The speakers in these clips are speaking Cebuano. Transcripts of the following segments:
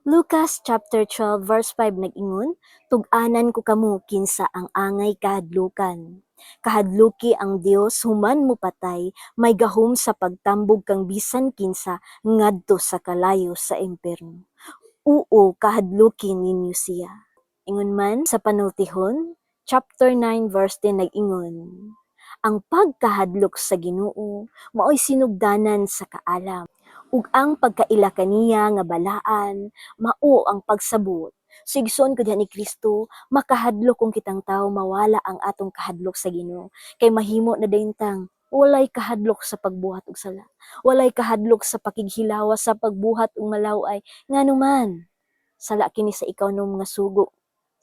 Lucas chapter 12 verse 5 nag-ingon, "Tug-anan ko kamo kinsa ang angay kahadlukan. Kahadluki ang Dios human mopatay, may gahom sa pagtambog kang bisan kinsa ngadto sa kalayo sa impierno. Oo, kahadluki ninyo siya." Ingon man sa Panultihon, chapter 9 verse 10 nag-ingon, "Ang pagkahadlok sa Ginoo maoy sinugdanan sa kaalam, ug ang pagkaila kaniya nga balaan mao ang pagsabot." So igsoon ko diha ni Kristo, makahadlok kung kitang tao mawala ang atong kahadlok sa Ginoo kay mahimo na dayon tang walay kahadlok sa pagbuhat og sala, walay kahadlok sa pakighilawas, sa pagbuhat og malaway. Ngano man sala kini sa ikaunom nga sugo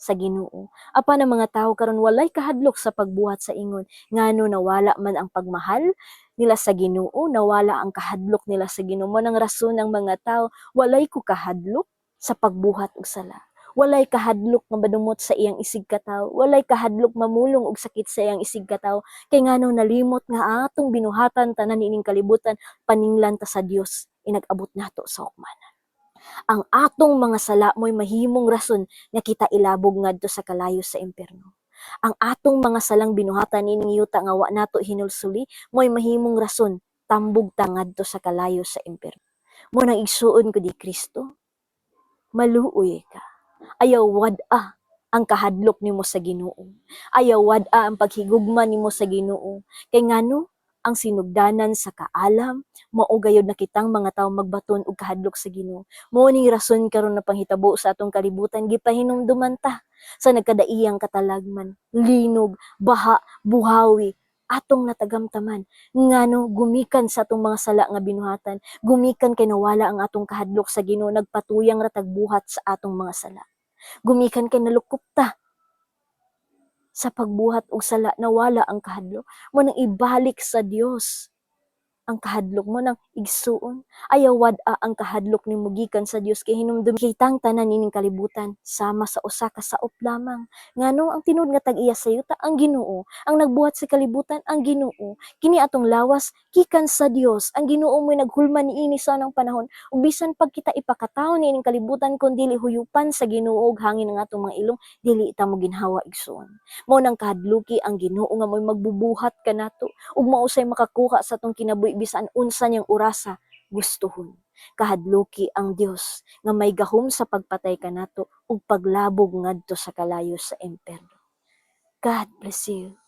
sa Ginoo. Apan ang mga tao karon walay kahadlok sa pagbuhat sa ingon, ngano nawala man ang pagmahal nila sa Ginoo, nawala ang kahadlok nila sa Ginoo. Mao nang rason ang mga tao walay ko kahadlok sa pagbuhat og sala. Walay kahadlok nga madumot sa iyang isigkatawo, walay kahadlok mamulong og sakit sa iyang isigkatawo, kay ngano nalimot nga atong binuhatan tanan niining kalibutan paninglan ta sa Dios inag-abot nato sa hukmanan. Ang atong mga sala mo'y mahimong rason nga kita ilabog ngadto sa kalayo sa impierno. Ang atong mga salang binuhatan niining yuta nga wa nato hinulsuli mo'y mahimong rason tambog ta ngadto sa kalayo sa impierno. Mao nang igsuon ko di Kristo, maluoy ka. Ayaw wad-a ang kahadlok nimo sa Ginoo. Ayaw wad-a ang paghigugma nimo sa Ginoo. Kay ngano ang sinugdanan sa kaalam mao gayud na kitang mga tawo magbaton og kahadlok sa Ginoo. Mao ning rason karon na panghitabo sa atong kalibutan, gipahinumduman ta sa nagkadaiyang katalagman, linog, baha, buhawi, atong natagamtaman. Ngano gumikan sa atong mga sala nga binuhatan, gumikan kay nawala ang atong kahadlok sa Ginoo, nagpatuyang ra tag buhat sa atong mga sala. Gumikan kay nalukop ta sa pagbuhat og sala, nawala ang kahadlok. Mao nang ibalik sa Dios ang kahadlok mo nang igsuon. Ayaw wad-a ang kahadlok nimo gikan sa Dios kay hinumdum kitang tanan nining kalibutan sama sa usa ka saop lamang. Ngano ang tinuod nga tag-iya sa yuta ang Ginoo, ang nagbuhat sa kalibutan ang Ginoo. Kini atong lawas gikan sa Dios. Ang Ginoo mo'y naghulman niini sa unang panahon, ug bisan pag kita ipakatawo niining kalibutan, kun dili huyupan sa Ginoo og hangin ang atong mga ilong, dili ta mo ginhawa, igsuon. Mao nang kahadluki ang Ginoo nga mo'y magbubuhat kanato ug mao say makakuha sa atong kinabuhi bisan unsa niyang orasa gustuhon. Kahadluki ang Dios nga may gahom sa pagpatay kanato ug paglabog ngadto sa kalayo sa impierno. God bless you.